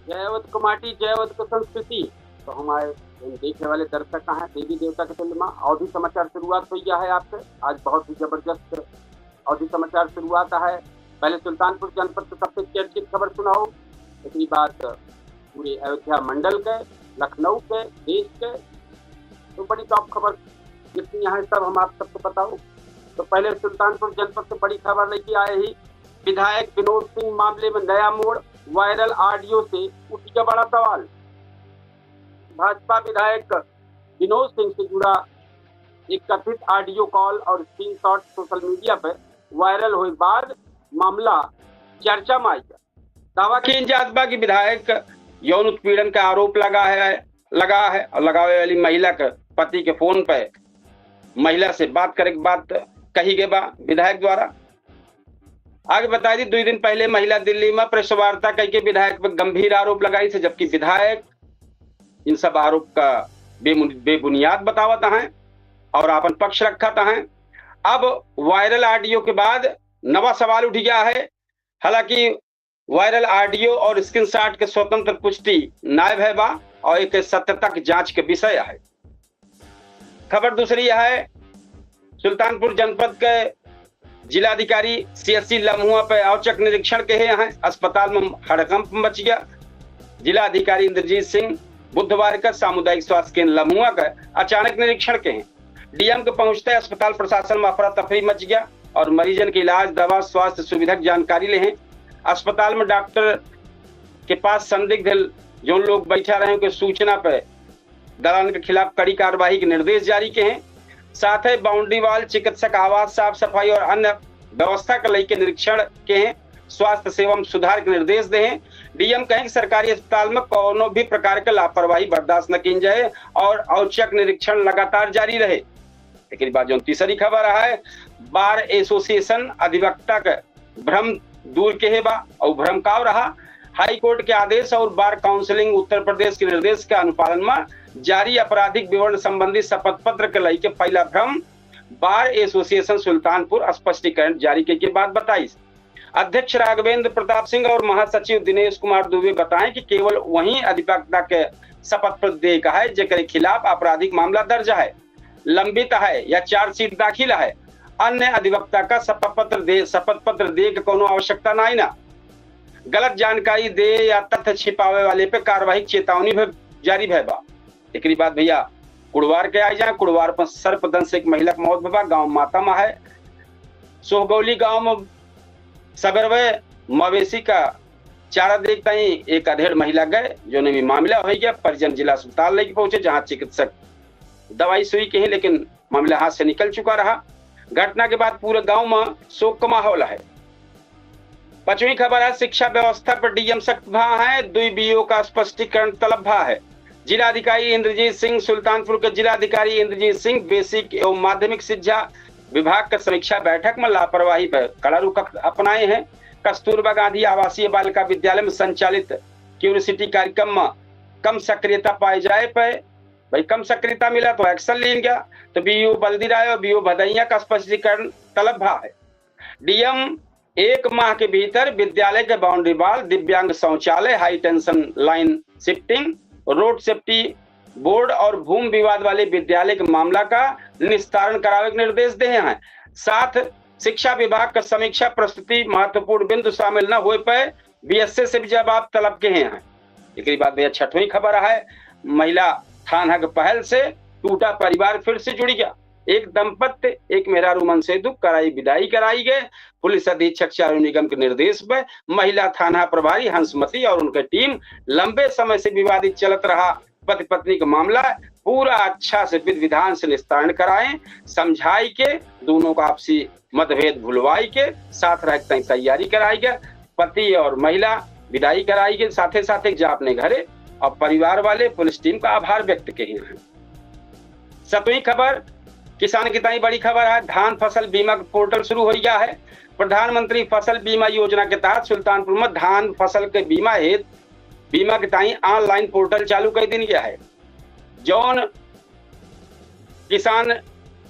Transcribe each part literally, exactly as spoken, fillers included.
जय अवध क माटी, जय अवध क संस्कृति। तो हमारे इन देखे वाले दर्शक हैं, देवी देवता के दिल में अवधी समाचार शुरुआत होइ गया है आपके। आज बहुत ही जबरदस्त अवधी समाचार शुरुआत है। पहले सुल्तानपुर जनपद के सबसे चर्चित खबर सुनाओ, इसके बाद पूरे अयोध्या मंडल के, लखनऊ के, देश के, तो बड़ी top खबर जितनी यहाँ सब हम आप सबको बताओ। तो पहले सुल्तानपुर जनपद से बड़ी खबर लेके आए ही, विधायक विनोद सिंह मामले में नया मोड़, viral audio से उठ गया बड़ा सवाल। भाजपा विधायक विनोद सिंह से जुड़ा एक कथित audio call और screenshot social media पर viral होए बाद मामला चर्चा में आइगा। दावा किया जात बा कि विधायक यौन उत्पीड़न का आरोप लगा है, लगा है और लगावे वाली महिला के पति के फोन पे महिला से बात करे के बात कही गए बा विधायक द्वारा। आगे बता दी, दो दिन पहले महिला दिल्ली में प्रेस वार्ता करके विधायक पर गंभीर आरोप लगाई थे, जबकि विधायक इन सब आरोप का बेमुन-, बेबुनियाद बतावत हैं और अपन पक्ष रखत हैं। अब viral audio के बाद नवा सवाल उठ गया है। हालांकि viral audio और screenshot के स्वतंत्र पुष्टि नाय भय बा और एक सत्यता की जांच के विषय है। खबर दूसरी है, सुल्तानपुर जनपद के जिलाधिकारी सीएससी लम्हुआ पे औचक निरीक्षण के हैं, अस्पताल में हड़कंप मच गया। जिलाधिकारी इंद्रजीत सिंह बुधवार का सामुदायिक स्वास्थ्य केंद्र लम्हुआ का अचानक निरीक्षण के हैं। डीएम के पहुंचते अस्पताल प्रशासन में अफरा तफरी मच गया और मरीजन के इलाज, दवा, स्वास्थ्य सुविधा की जानकारी ले हैं। अस्पताल में डॉक्टर के पास संदिग्ध जौन लोग बैठा रहे, उनके सूचना पे दलालन के खिलाफ कड़ी कार्रवाई के निर्देश जारी के हैं। साथ ही boundary wall, चिकित्सक आवास, साफ सफाई और अन्य व्यवस्था के लेके निरीक्षण के हैं। स्वास्थ्य सेवा में सुधार के निर्देश दे हैं। डीएम कहें कि सरकारी अस्पताल में कोनो भी प्रकार के लापरवाही बर्दाश्त न की जाए और औचक निरीक्षण लगातार जारी रहे। एक बात, जौन तीसरी खबर है, बार एसोसिएशन अधिवक्ता के भ्रम दूर के है बा और भ्रम काव रहा। हाई कोर्ट के आदेश और बार काउंसिलिंग उत्तर प्रदेश के निर्देश के अनुपालन में जारी आपराधिक विवरण संबंधी शपथ पत्र के लेके फैला भ्रम, बार एसोसिएशन सुल्तानपुर स्पष्टीकरण जारी के, के बाद बताई। अध्यक्ष राघवेंद्र प्रताप सिंह और महासचिव दिनेश कुमार दुबे बताएं कि केवल वहीं अधिवक्ता के शपथ पत्र दे का है जेकरे खिलाफ आपराधिक मामला दर्ज है, लंबित है या चार्जशीट दाखिल है। अन्य अधिवक्ता का शपथ पत्र दे, शपथ पत्र दे के कोनो आवश्यकता नाई ना। गलत जानकारी दे या तथ्य छिपावे वाले पे कार्रवाई चेतावनी भी जारी भय बा। एकरी बाद भैया कुड़वार के आई जाए, कुड़वार पर सर्पदंश से एक महिला के मौत भवा, गांव मातम है। सोहगौली गांव में सबेरवे मवेशी का चारा देख ताई एक अधेड़ महिला गए, जौने में मामला हो गया। परिजन जिला अस्पताल लेके पहुंचे, जहां चिकित्सक दवाई सुई के हैं, लेकिन मामला हाथ से निकल चुका रहा। घटना के बाद पूरे गांव में शोक का माहौल है। पांचवी खबर है, शिक्षा व्यवस्था पर डीएम सख्त भा है, दुई बीओ का स्पष्टीकरण तलब भा है। जिलाधिकारी इंद्रजीत सिंह, सुल्तानपुर के जिलाधिकारी इंद्रजीत सिंह बेसिक एवं माध्यमिक शिक्षा विभाग के समीक्षा बैठक में लापरवाही पर कड़ा रुख अपनाए हैं। कस्तूरबा गांधी आवासीय बालिका विद्यालय में संचालित क्यूरियोसिटी कार्यक्रम में कम सक्रियता पाए जाए पर भाई कम सक्रियता मिला तो एक्शन लीन गया। तो बीओ बल्दी राय और बीओ भदैया का स्पष्टीकरण तलब भा है। डीएम एक माह के भीतर विद्यालय के बाउंड्री वॉल, दिव्यांग शौचालय, हाई टेंशन लाइन शिफ्टिंग, रोड सेफ्टी बोर्ड और भूमि विवाद वाले विद्यालय के मामला का निस्तारण करावे के निर्देश दे हैं। साथ शिक्षा विभाग का समीक्षा प्रस्तुति महत्वपूर्ण बिंदु शामिल न होए पर बीएसए से भी जवाब तलब के हैं। एकरी बाद भैया छठवीं खबर है, महिला थाना के पहल से टूटा परिवार फिर से जुड़ गया। एक दंपत्ति, एक मेहरारू मनसेधू कराई विदाई कराई गए। पुलिस अधीक्षक चारू निगम के निर्देश पे महिला थाना प्रभारी हंसमती और उनके टीम लंबे समय से विवादित चलत रहा पति पत्नी का मामला पूरा अच्छा से विधि विधान से निस्तारण कराए, समझाई के दोनों का आपसी मतभेद भुलवाई के साथ रह के तैयारी कराई के पति और महिला विदाई कराई के साथे साथे जा अपने घरे और परिवार वाले पुलिस टीम का आभार व्यक्त किए हैं। सतवीं खबर किसान की ताई बड़ी खबर है, धान फसल बीमा पोर्टल शुरू हो गया है। प्रधानमंत्री फसल बीमा योजना के तहत सुल्तानपुर में धान फसल के बीमा हेतु बीमा के ताई ऑनलाइन पोर्टल चालू कर दिन गया है। जौन किसान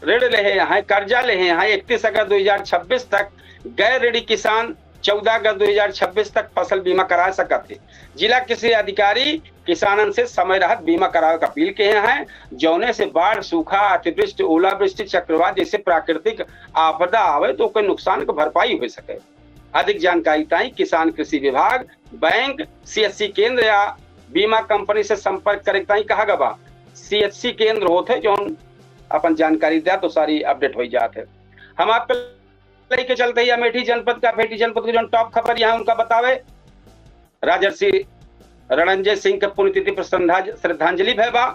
ऋण लेहे हैं, कर्जा लेहे हैं, इकतीस अगस्त दो हज़ार छब्बीस तक गैर ऋणी किसान चौदह अगस्त दो हजार छब्बीस तक फसल बीमा करा सकत है। जिला कृषि अधिकारी किसानन से समय रहत बीमा करावे के अपील किहे हैं, जौने से बाढ़, सूखा, अतिवृष्टि, ओलावृष्टि, चक्रवात जैसे प्राकृतिक आपदा आवे तो ओकर नुकसान के भरपाई हो सके। अधिक जानकारी ताई किसान कृषि विभाग, बैंक, सीएचसी केंद्र या बीमा कंपनी से संपर्क करे ताई कहा गवा। सीएचसी केंद्र होत है जौन अपन जानकारी द्या तो सारी अपडेट हो जात है। हम आपके लेके चलते ही अमेठी जनपद का, अमेठी जनपद के जौन टॉप खबर यहाँ उनका बतावे, राजर्षि रणंजय सिंह के पुण्यतिथि पर श्रद्धा-, श्रद्धांजलि भय बा।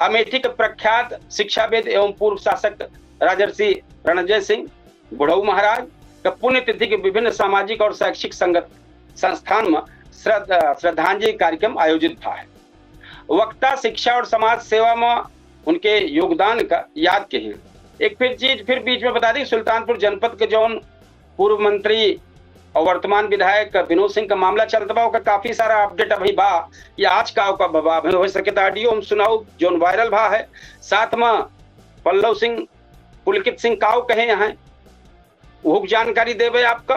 अमेठी के प्रख्यात शिक्षाविद एवं पूर्व शासक राजर्षि रणंजय सिंह बुढ़ऊ महाराज के पुण्यतिथि के विभिन्न सामाजिक और शैक्षिक संगत, संस्थान में श्रद्ध-, श्रद्धांजलि कार्यक्रम आयोजित भा है। वक्ता शिक्षा और समाज सेवा में उनके योगदान का याद किहे। एक फिर चीज फिर बीच में बता दी, सुल्तानपुर जनपद के जौन पूर्व मंत्री और वर्तमान विधायक विनोद सिंह का मामला चलत बा, ओकर काफी सारा अपडेट अभी बा कि आज का ओकर बा, अभी हो सके तो ऑडियो हम सुनाऊ जौन वायरल भा है। साथ में पल्लव सिंह, पुलकित सिंह काऊ कहे हैं, वो जानकारी देवे आपका।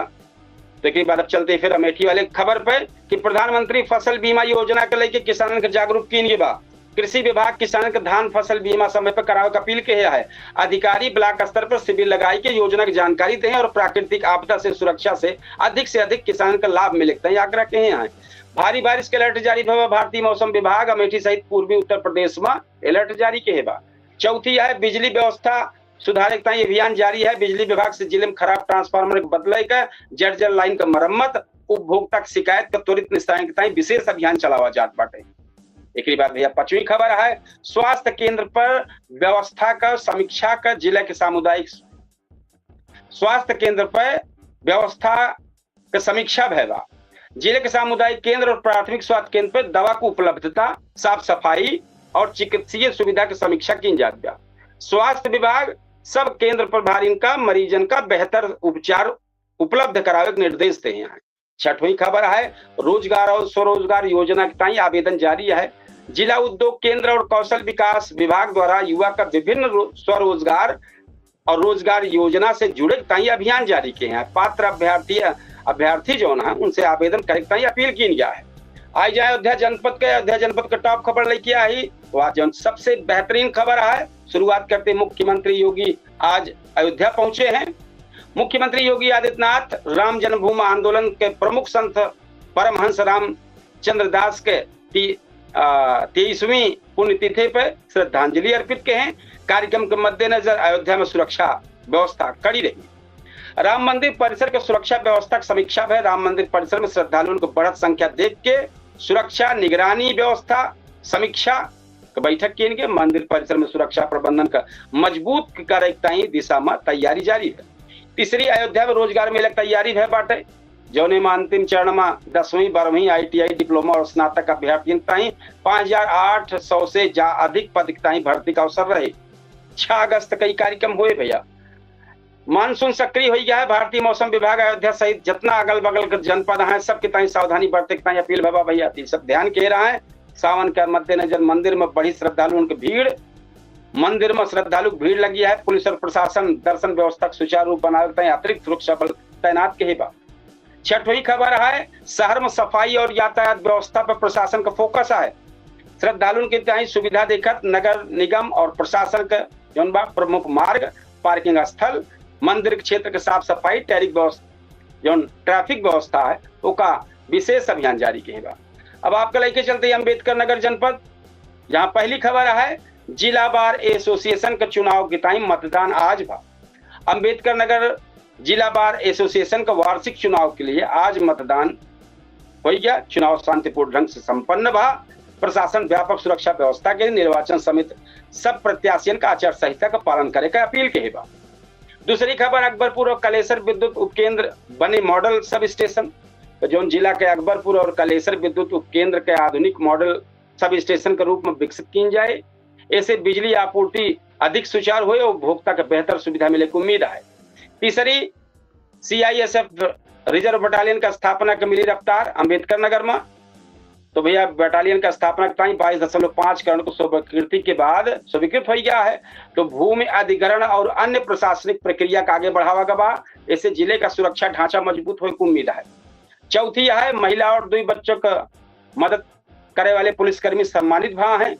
तो एक बाद अब चलते फिर अमेठी वाले खबर पे कि प्रधानमंत्री फसल बीमा योजना के लेके किसानन के जागरूक कीन गए बा। कृषि विभाग किसानन के धान फसल बीमा समय पर करावे के अपील किहे है। अधिकारी ब्लॉक स्तर पर शिविर लगाई के योजना की जानकारी दें और प्राकृतिक आपदा से सुरक्षा से अधिक से अधिक किसानन के लाभ मिले के आग्रह किहे हैं। भारी बारिश के अलर्ट जारी भवा। भारतीय मौसम विभाग अमेठी सहित पूर्वी उत्तर प्रदेश में अलर्ट जारी किहे बा। चौथी है बिजली व्यवस्था सुधारे के ताई अभियान जारी है। बिजली विभाग से जिले में खराब ट्रांसफार्मर के बदले के, जर्जर लाइन के मरम्मत, उपभोक्ता के शिकायत के त्वरित निस्तारण के ताई विशेष अभियान चलावा जात बाटे। एकरी बाद भैया पांचवी खबर है, स्वास्थ्य केंद्र पर व्यवस्था का समीक्षा का जिला के सामुदायिक स्वास्थ्य केंद्र पर व्यवस्था के समीक्षा भय बा। जिले के सामुदायिक केंद्र और प्राथमिक स्वास्थ्य केंद्र पर दवा की उपलब्धता, साफ सफाई और चिकित्सीय सुविधा की समीक्षा की जात बा। स्वास्थ्य विभाग सब केंद्र प्रभारिन का मरीजन का बेहतर उपचार उपलब्ध करावे के निर्देश दे हैं। छठवीं खबर है, रोजगार और स्वरोजगार योजना के ताई आवेदन जारी है। जिला उद्योग केंद्र और कौशल विकास विभाग द्वारा युवा का विभिन्न रो-, स्वरोजगार और रोजगार योजना से जुड़े ताई अभियान जारी किहे हैं। पात्र अभ्यर्थी, अभ्यर्थी जौन है उनसे आवेदन करे ताई अपील कीन गया है। आई जाए अयोध्या जनपद के, अयोध्या जनपद के टॉप खबर लेके आई, वह जौन सबसे बेहतरीन खबर है। शुरुआत करते मुख्यमंत्री योगी आज अयोध्या पहुंचे हैं। मुख्यमंत्री योगी आदित्यनाथ राम जन्मभूमि आंदोलन के प्रमुख संत परमहंस रामचंद्र दास के ती-, आ, तेईसवीं पुण्यतिथि पर श्रद्धांजलि अर्पित किहे हैं। कार्यक्रम के मद्देनजर अयोध्या में सुरक्षा व्यवस्था कड़ी रही। राम मंदिर परिसर के सुरक्षा व्यवस्था की समीक्षा भय। राम मंदिर परिसर में श्रद्धालुओं को बढ़त संख्या देख के सुरक्षा निगरानी व्यवस्था समीक्षा के बैठक कीन के मंदिर परिसर में सुरक्षा प्रबंधन का मजबूत करे के ताई दिशा में तैयारी जारी है। तीसरी, अयोध्या में रोजगार मेला के तैयारी भय बाटे, जौने में अंतिम चरण में दसवीं, बारहवीं, आईटीआई, डिप्लोमा और स्नातक अभ्यर्थियन ताई पाँच हजार आठ सौ से जा अधिक पद के ताई भर्ती का अवसर रहे। छह अगस्त का ई कार्यक्रम हुए भैया। मानसून सक्रिय हो गया है। भारतीय मौसम विभाग अयोध्या सहित जितना अगल बगल के जनपद हैं, सबके ताई सावधानी बरते के ताई अपील भवा भैया। तो सब ध्यान के रहा है, सावन के मद्देनजर मंदिर में बढ़ी श्रद्धालुओं की भीड़। मंदिर में श्रद्धालु की भीड़ लगी है। पुलिस और प्रशासन दर्शन व्यवस्था के सुचारू रूप बनावे के ताई अतिरिक्त सुरक्षा बल तैनात किहे बा। छठवीं खबर है, शहर में सफाई और यातायात व्यवस्था पर प्रशासन का फोकस है। श्रद्धालुओं के ताई सुविधा देखत नगर निगम और प्रशासन के जौन बा प्रमुख मार्ग, पार्किंग स्थल, मंदिर के क्षेत्र के साफ सफाई, ट्रैफिक व्यवस्था, जौन ट्रैफिक व्यवस्था है, ओका विशेष अभियान जारी किहे बा। अब आपका लेके चलते हैं अम्बेडकर नगर जनपद, जहाँ पहली खबर है, जिला बार एसोसिएशन के चुनाव के ताई मतदान आज बा। अम्बेडकर नगर जिला बार एसोसिएशन का वार्षिक चुनाव के लिए आज मतदान हो गया। चुनाव शांतिपूर्ण ढंग से संपन्न भा। प्रशासन व्यापक सुरक्षा व्यवस्था के निर्वाचन समेत सब प्रत्याशियन का आचार संहिता का पालन करे का अपील किहे बा। दूसरी खबर, अकबरपुर और कलेसर विद्युत उपकेंद्र बने मॉडल सब स्टेशन। तो जौन जिला के अकबरपुर और कलेसर विद्युत उपकेंद्र के आधुनिक मॉडल सब स्टेशन के रूप में विकसित कीन जाए, ऐसे बिजली आपूर्ति अधिक सुचारू होए और उपभोक्ता के बेहतर सुविधा मिले की उम्मीद है। तीसरी, सीआईएसएफ रिजर्व बटालियन का स्थापना के मिली रफ्तार। अम्बेडकर नगर में तो भैया, बटालियन का स्थापना के ताई बाईस दशमलव पाँच करोड़ को स्वीकृति के बाद स्वीकृत हो गया है। तो भूमि अधिग्रहण और अन्य प्रशासनिक प्रक्रिया का आगे बढ़ावा गवा, इससे जिले का सुरक्षा ढांचा मजबूत होए की उम्मीद है। चौथी यह है, महिला और दुई बच्चों का मदद करे वाले पुलिसकर्मी सम्मानित भा हैं।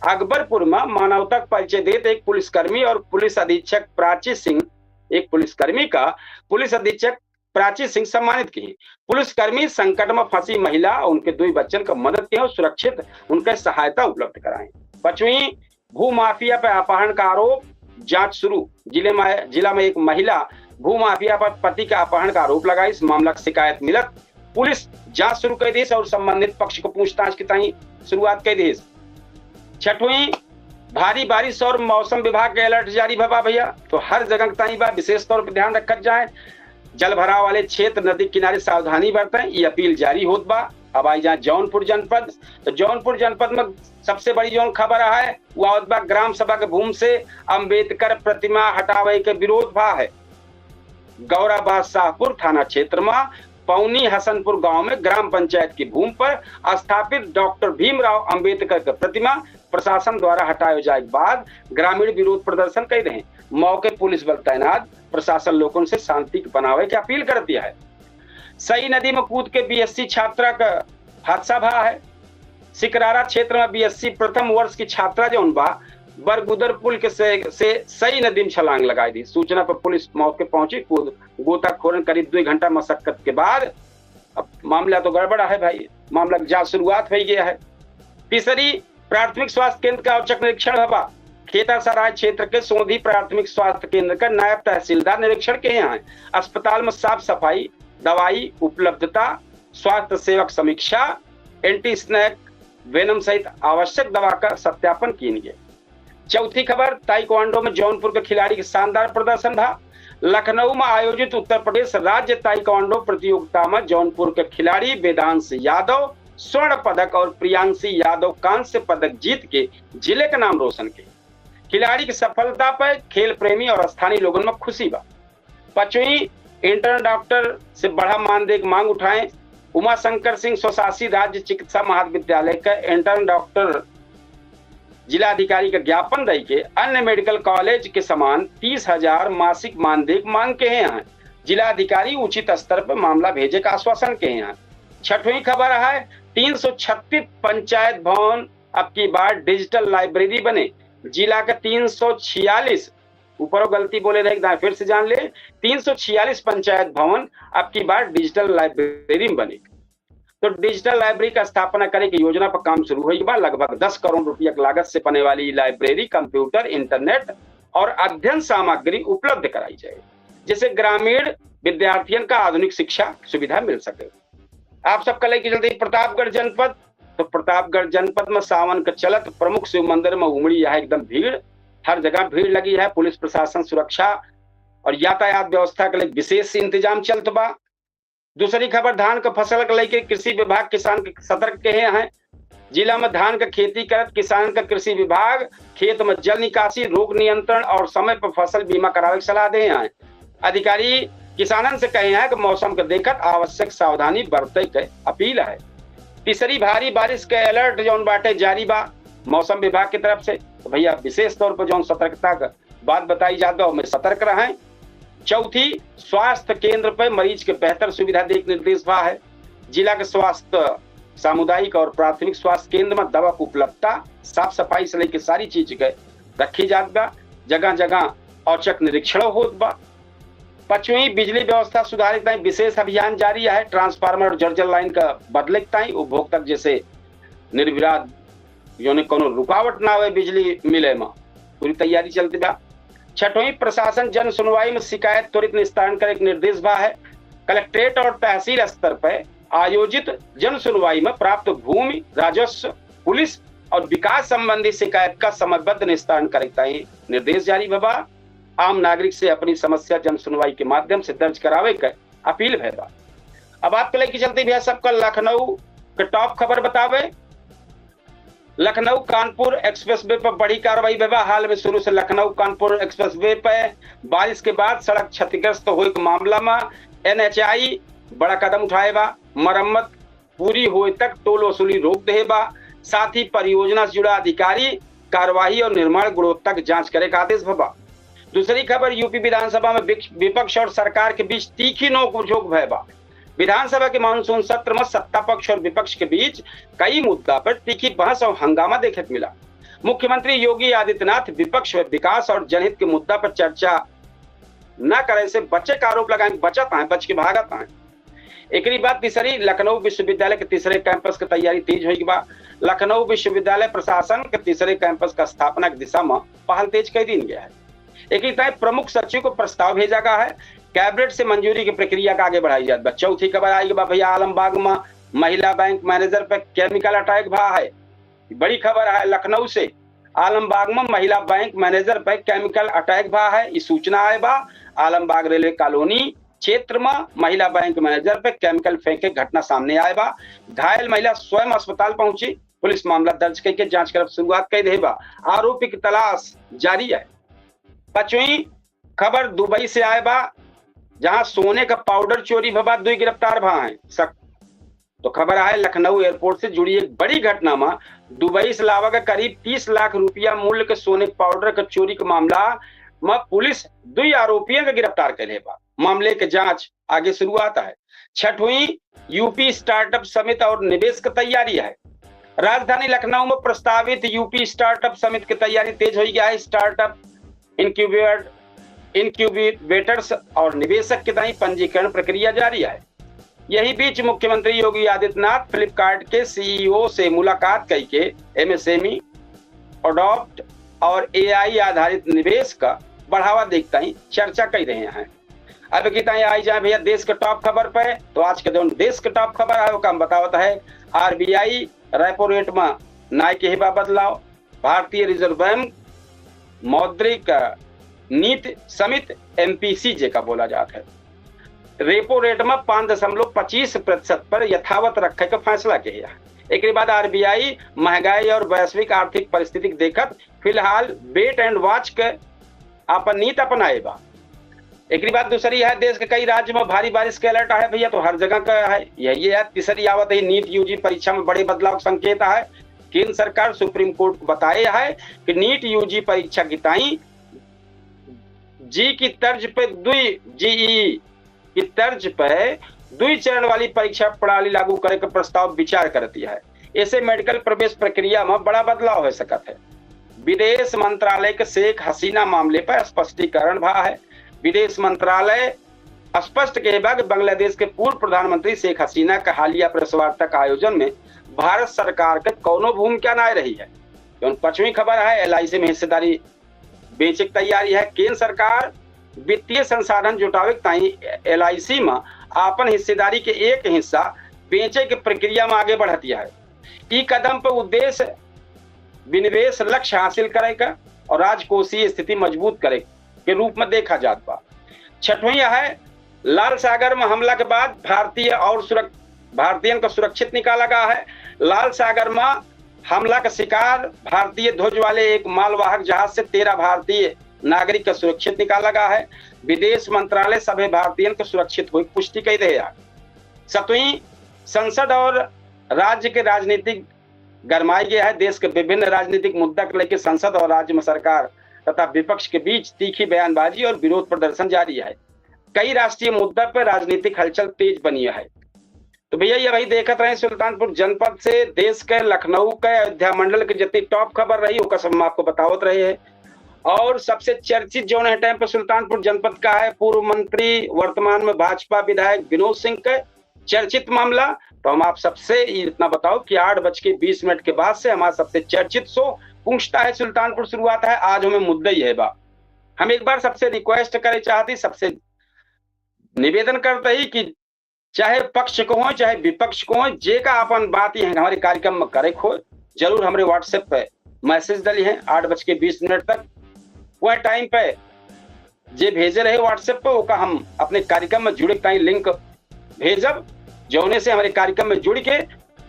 अकबरपुर में मानवता का परिचय देत एक पुलिसकर्मी और पुलिस अधीक्षक प्राची सिंह, एक पुलिसकर्मी का पुलिस अधीक्षक प्राची सिंह सम्मानित की। पुलिसकर्मी संकट में फंसी महिला और उनके दुई बच्चन का मदद के और सुरक्षित उनके सहायता उपलब्ध कराएं। पांचवी, भू माफिया पर अपहरण का आरोप, जांच शुरू। जिले में, जिला में एक महिला भू माफिया पर पति का अपहरण का आरोप लगाई। इस मामला की शिकायत मिलत पुलिस जांच शुरू कर दी और संबंधित पक्ष को पूछताछ की ताई शुरुआत कर दी। छठवीं, भारी बारिश और मौसम विभाग के अलर्ट जारी भा बा भैया, तो हर जगह के ताई बा, विशेष तौर पर ध्यान रखत जाए। जल भराव वाले क्षेत्र, नदी किनारे सावधानी बरतें, ये अपील जारी होत बा। अब आई जाए जौनपुर जनपद, तो जौनपुर जनपद में सबसे बड़ी जौन खबर है, वो आवत बा ग्राम सभा के भूमि से अंबेडकर प्रतिमा हटावे के विरोध भा है। गौरा बादशाहपुर थाना क्षेत्र में पौनी हसनपुर गांव में ग्राम पंचायत की भूमि पर स्थापित डॉक्टर भीमराव अंबेडकर के प्रतिमा प्रशासन द्वारा हटाए जाए के बाद ग्रामीण विरोध प्रदर्शन कर रहे। मौके पुलिस बल तैनात, प्रशासन लोगन से शांति के बनावे के अपील कर दिया है। सई नदी में कूद के बीएससी छात्रा का हादसा भा है। सिकरारा क्षेत्र में बीएससी प्रथम वर्ष की छात्रा जौन बा, बरगुदर पुल के से, से सई नदी में छलांग लगाई दी। सूचना पर पुलिस मौके पहुंची, कूद गोताखोरन करीब दो घंटा मशक्कत के बाद, अब मामला तो गड़बड़ है भाई, मामला की जांच शुरुआत हो गया है। तीसरी, प्राथमिक स्वास्थ्य केंद्र का औचक निरीक्षण भवा। खेतासराय क्षेत्र के सोंधी प्राथमिक स्वास्थ्य केंद्र का नायब तहसीलदार निरीक्षण किहे हैं। अस्पताल में साफ सफाई, दवाई उपलब्धता, स्वास्थ्य सेवक समीक्षा, एंटी स्नैक वेनम सहित आवश्यक दवा का सत्यापन किहे गए। चौथी खबर, ताइक्वांडो में जौनपुर के खिलाड़ी के शानदार प्रदर्शन भा। लखनऊ में आयोजित उत्तर प्रदेश राज्य ताइक्वांडो प्रतियोगिता में जौनपुर के खिलाड़ी वेदांश यादव स्वर्ण पदक और प्रियांशी यादव कांस्य पदक जीत के जिले का नाम रोशन के। खिलाड़ी की सफलता पर खेल प्रेमी और स्थानीय लोगन में खुशी बा। पांचवी, इंटर्न डॉक्टर से बढ़ा मानदेय की मांग उठाएं। उमाशंकर सिंह स्वशासी राज्य चिकित्सा महाविद्यालय का इंटर्न डॉक्टर जिला अधिकारी का ज्ञापन दई के अन्य मेडिकल कॉलेज के समान तीस हजार मासिक मानदेय की मांग किहे हैं। जिला अधिकारी उचित स्तर पर मामला भेजे का आश्वासन किहे हैं। छठवीं खबर है, तीन सौ छत्तीस पंचायत भवन अब की बार डिजिटल लाइब्रेरी बने। जिला के तीन सौ छियालीस, ऊपरो गलती बोले रहे, एक दाएं फिर से जान ले, तीन सौ छियालीस पंचायत भवन अब की बार डिजिटल लाइब्रेरी में बने। तो डिजिटल लाइब्रेरी का स्थापना करे की योजना पर काम शुरू होई बा। लगभग दस करोड़ रुपया की लागत से बने वाली लाइब्रेरी कंप्यूटर, इंटरनेट और अध्ययन सामग्री उपलब्ध कराई जाए, जिससे ग्रामीण विद्यार्थियन का आधुनिक शिक्षा सुविधा मिल सके। आप सबका लेके चलते ही प्रतापगढ़ जनपद, तो प्रतापगढ़ जनपद में सावन के चलत प्रमुख शिव मंदिर में उमड़ी है एकदम भीड़। हर जगह भीड़ लगी है। पुलिस प्रशासन सुरक्षा और यातायात व्यवस्था के लिए विशेष इंतजाम चलत बा। दूसरी खबर, धान के फसल के लेके कृषि विभाग किसान के सतर्क किहे हैं। जिला में धान के खेती करत किसान का कृषि विभाग खेत में जल निकासी, रोग नियंत्रण और समय पर फसल बीमा करावे की सलाह दिहे हैं। अधिकारी किसानन से कहे हैं कि मौसम के देखत आवश्यक सावधानी बरते के अपील है। तीसरी, भारी बारिश के अलर्ट जौन बाटे जारी बा मौसम विभाग की तरफ से, तो भैया विशेष तौर पर जौन सतर्कता का बात बताई जात बा, ओमे सतर्क रहें। चौथी, स्वास्थ्य केंद्र पर मरीज के बेहतर सुविधा देख निर्देश बा है। जिला के स्वास्थ्य, सामुदायिक और प्राथमिक स्वास्थ्य केंद्र में दवा की उपलब्धता, साफ सफाई से लेके सारी चीज के रखी जात बा। जगह जगह औचक निरीक्षण होत बा। पांचवी, बिजली व्यवस्था सुधारे के ताई विशेष अभियान जारी है। ट्रांसफार्मर और जर्जर लाइन का बदले के ताई उपभोक्ता जैसे निर्विवाद, यानी कोनो रुकावट ना आवे बिजली मिले में, पूरी तैयारी चलती बा। छठवीं, प्रशासन जन सुनवाई में शिकायत त्वरित निस्तारण करे के निर्देश बा है। कलेक्ट्रेट और तहसील स्तर पर आयोजित जन सुनवाई में प्राप्त भूमि, राजस्व, पुलिस और विकास संबंधी शिकायत का समयबद्ध निस्तारण करे के ताई निर्देश जारी बा। आम नागरिक से अपनी समस्या जन सुनवाई के माध्यम से दर्ज करावे के अपील भय बा। अब आपके लेके चलते भैया सबका लखनऊ के टॉप खबर बतावे। लखनऊ कानपुर एक्सप्रेसवे पर बड़ी कार्रवाई भय बा। हाल में शुरू से लखनऊ कानपुर एक्सप्रेसवे पर बारिश के बाद सड़क क्षतिग्रस्त होए के मामला में एनएचएआई बड़ा कदम उठाए बा। मरम्मत पूरी होए तक टोल वसूली रोक देहे बा। साथ ही परियोजना से जुड़ा अधिकारी कार्यवाही और निर्माण गुणवत्ता के जांच करे का आदेश भवा। दूसरी खबर, यूपी विधानसभा में विक-, विपक्ष और सरकार के बीच तीखी नोक झोंक भय बा। विधानसभा के मानसून सत्र में सत्ता पक्ष और विपक्ष के बीच कई मुद्दा पर तीखी बहस और हंगामा देखे के मिला। मुख्यमंत्री योगी आदित्यनाथ विपक्ष में विकास और जनहित के मुद्दा पर चर्चा न करे से बचे का आरोप लगाए, बचत हैं, बच के भागत हैं। एकरी बाद तीसरी, लखनऊ विश्वविद्यालय के तीसरे कैंपस के तैयारी तेज होई बा। लखनऊ विश्वविद्यालय प्रशासन के तीसरे कैंपस का स्थापना के दिशा में पहल तेज कर दीन गया है। एकरी तय प्रमुख सचिव को प्रस्ताव भेजा गया है। कैबिनेट से मंजूरी की प्रक्रिया का आगे बढ़ाई जात बा। चौथी खबर आई बा भैया, आलमबाग में महिला बैंक मैनेजर पर केमिकल अटैक भा है। बड़ी खबर है लखनऊ से। आलमबाग में महिला बैंक मैनेजर पर केमिकल अटैक भा है, ई सूचना आए बा। आलमबाग रेलवे कॉलोनी क्षेत्र में महिला बैंक मैनेजर पर केमिकल फेंके घटना सामने आए बा। घायल महिला स्वयं अस्पताल पहुंची। पुलिस मामला दर्ज करके जांच करब शुरुआत कर दे बा। आरोपी की तलाश जारी है। पांचवी खबर दुबई से आए बा, जहां सोने का पाउडर चोरी भवा, दुई गिरफ्तार भा हैं। सक-, तो खबर आए लखनऊ एयरपोर्ट से जुड़ी एक बड़ी घटना में दुबई से लावा के करीब तीस लाख रुपया मूल्य के सोने के पाउडर के चोरी के मामला में पुलिस दुई आरोपियों के गिरफ्तार कर ले बा। मामले के जांच आगे शुरुआत है। छठवीं, यूपी स्टार्टअप समिट और निवेश की तैयारी है। राजधानी लखनऊ में प्रस्तावित यूपी स्टार्टअप समिट की तैयारी तेज हो गया है। स्टार्टअप इनक्यूबेट-, इनक्यूबेटर्स और निवेशक के ताई पंजीकरण प्रक्रिया जारी है। यही बीच मुख्यमंत्री योगी आदित्यनाथ फ्लिपकार्ट के सीईओ से मुलाकात करके एमएसएमई, अडॉप्ट और एआई आधारित निवेश का बढ़ावा देख ताई चर्चा कर रहे हैं। अब की ताई आई जाए भैया देश के टॉप खबर पे, तो आज के जौन देश के टॉप खबर है, ओका हम बतावत है, आरबीआई रेपो रेट में नाय के बा बदलाव, भारतीय रिजर्व बैंक मौद्रिक नीति समिति, एमपीसी जेका बोला जात है, रेपो रेट में पाँच दशमलव पच्चीस प्रतिशत पर यथावत रखे के फैसला के है। एकरे बाद आरबीआई महंगाई और वैश्विक आर्थिक परिस्थिति के देखत फिलहाल wait and watch के आपन नीत अपनाए बा। एकरी बाद दूसरी है, देश के कई राज्य में भारी बारिश के अलर्ट आहे भैया, तो हर जगह का है। यही है, तीसरी आवत है, नीट यूजी परीक्षा में बड़े बदलाव के संकेत आहे। केंद्र सरकार सुप्रीम कोर्ट को बताए है कि नीट यूजी परीक्षा की ताई जी की तर्ज पे दुई, जीई की तर्ज पे दुई चरण वाली परीक्षा प्रणाली लागू करे के प्रस्ताव विचार करती है। ऐसे मेडिकल प्रवेश प्रक्रिया में बड़ा बदलाव हो सकत है। विदेश मंत्रालय के शेख हसीना मामले पर स्पष्टीकरण भा है। विदेश मंत्रालय स्पष्ट के बा कि बांग्लादेश के पूर्व प्रधानमंत्री शेख हसीना का हालिया प्रेस वार्ता का आयोजन में भारत सरकार के कौनो भूमिका ना रही है। जौन पांचवी खबर है, एलआईसी में हिस्सेदारी बेचे के तैयारी है। केंद्र सरकार वित्तीय संसाधन जुटावे के ताई एलआईसी में आपन हिस्सेदारी के एक हिस्सा बेचे के प्रक्रिया में आगे बढ़तिया है। ई कदम पर उद्देश्य विनिवेश लक्ष्य हासिल करे का और राजकोषीय स्थिति मजबूत करे के रूप में देखा जात बा। छठवीं है, लाल सागर में हमला के बाद भारतीय और सुरक-, भारतीयन का सुरक्षित निकाला गया है। लाल सागर में हमला का शिकार भारतीय ध्वज वाले एक मालवाहक जहाज से तेरह भारतीय नागरिक का सुरक्षित निकाला गया है। विदेश मंत्रालय सभी भारतीयन का सुरक्षित होए की पुष्टि कई रहे है। सतवीं, संसद और राज्य के राजनीतिक गरमाई गया है। देश के विभिन्न राजनीतिक मुद्दा के लेके संसद और राज्य में सरकार तथा विपक्ष के बीच तीखी बयानबाजी और विरोध प्रदर्शन जारी है। कई राष्ट्रीय मुद्दा पर राजनीतिक हलचल तेज बनी है। तो भैया, ये वही देखत रहे सुल्तानपुर जनपद से, देश के, लखनऊ के, अयोध्या मंडल के जितनी टॉप खबर रही, ओकर सब हम आपको बतावत रहे हैं। और सबसे चर्चित जौन है टाइम पर सुल्तानपुर जनपद का है, पूर्व मंत्री, वर्तमान में भाजपा विधायक विनोद सिंह के चर्चित मामला। तो हम आप सबसे इतना बताओ कि आठ बज के बीस मिनट के बाद से हमारा सबसे चर्चित शो पूछता है सुल्तानपुर शुरुआत है। आज हमें मुद्दा ही है बा। हम एक बार सबसे रिक्वेस्ट करे चाहती, सबसे निवेदन करते ही कि चाहे पक्ष को हो, चाहे विपक्ष को हो, जे का अपन बात ये हमारे कार्यक्रम में करे को हो, जरूर हमरे WhatsApp पे मैसेज डाली है आठ बज के बीस मिनट तक। वह टाइम पे जे भेजे रहे WhatsApp पे, ओका हम अपने कार्यक्रम में जुड़े ताई लिंक भेजब, जौने से हमारे कार्यक्रम में जुड़ के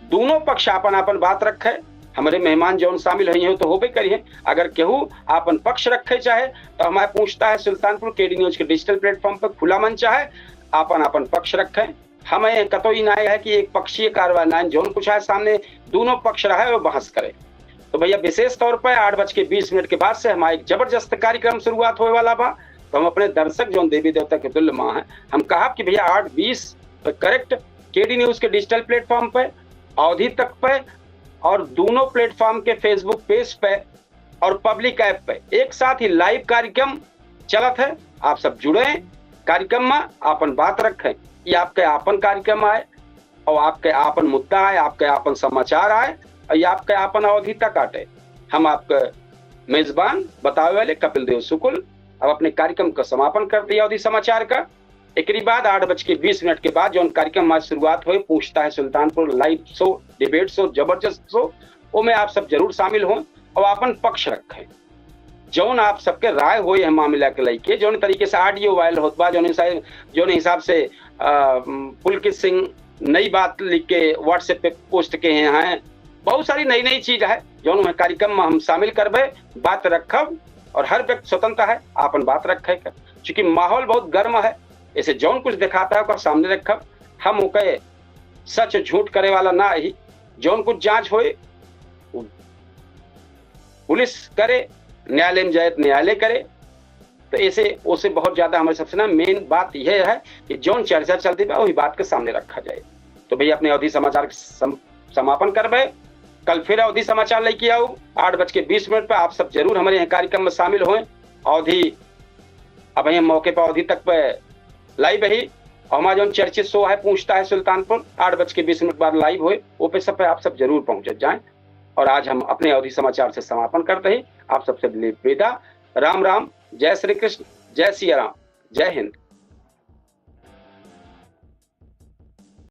दोनों पक्ष आपन आपन बात रखे। हमारे मेहमान जौन शामिल हुई हैं तो होबे करी हैं। अगर केहू आपन पक्ष रखे चाहे तो हमारे पूछता है सुल्तानपुर केडी न्यूज के डिजिटल प्लेटफॉर्म पर खुला मंच है, आपन आपन पक्ष रखें। हम ये कतई ना है कि एक पक्षीय कार्रवाई ना, जौन कुछ आए सामने, दोनों पक्ष रहे और बहस करे। तो भैया, विशेष तौर पर आठ बज के बीस मिनट के बाद से हमारा एक जबरदस्त कार्यक्रम शुरुआत होए वाला बा। तो हम अपने दर्शक, जौन देवी देवता के तुल्य माँ हैं, हम कहब कि भैया, आठ बीस पर करेक्ट केडी न्यूज के डिजिटल प्लेटफॉर्म पे, अवधी तक पे, और दोनों प्लेटफॉर्म के फेसबुक पेज पे और पब्लिक ऐप पे एक साथ ही लाइव कार्यक्रम चलत है। आप सब जुड़े कार्यक्रम में, आपन बात रखें। ये आपके आपन कार्यक्रम आए और आपके आपन मुद्दा आए, आपके आपन समाचार आए और ये आपके आपन अवधी तक आटे। हम आपके मेजबान बतावे वाले कपिल देव शुक्ल अब अपने कार्यक्रम का समापन कर दिया अवधी समाचार का। एकरी बाद आठ बज के बीस मिनट के बाद जौन कार्यक्रम हमार शुरुआत होए, पूछता है सुल्तानपुर लाइव शो, डिबेट शो, जबरदस्त शो, ओमे आप सब जरूर शामिल हों और आपन पक्ष रखें। जौन आप सबके राय होए है मामला के लेके, जौन तरीके से ऑडियो वायरल होत बा, जौन हिसाब, जौन हिसाब से, अ, पुलकित सिंह नई बात लिख के WhatsApp पे पोस्ट के हैं, बहुत सारी नई नई चीज है, जौन ओमे कार्यक्रम में हम शामिल करबे, बात रखब और हर व्यक्ति स्वतंत्र है आपन बात रखे के। चूंकि माहौल बहुत गर्म है, ऐसे जौन कुछ दिखाता है ओकर सामने रखब। हम ओके सच झूठ करे वाला ना ही, जौन कुछ जांच होए उ पुलिस करे, न्यायालय में जाए तो न्यायालय करे। तो ऐसे ओसे बहुत ज्यादा हमारे सबसे ना मेन बात यह है कि जौन चर्चा चलती बा वही बात के सामने रखा जाए। तो भैया, अपने अवधी समाचार के सम-, समापन करबे। कल फिर अवधी समाचार लेके आऊ आठ बज के बीस मिनट पे। आप सब जरूर हमारे यहाँ कार्यक्रम में शामिल होएं। अवधी अब यहाँ मौके पर अवधी तक पे लाइव ही, और हमारा जौन चर्चित शो है पूछता है सुल्तानपुर, आठ बज के बीस मिनट बाद लाइव होए, वो पे सब पे आप सब जरूर पहुंच जाएं। और आज हम अपने अवधी समाचार से समापन करते हैं। आप सबसे ले विदा। राम राम, जय श्री कृष्ण, जय सिया राम, जय हिंद।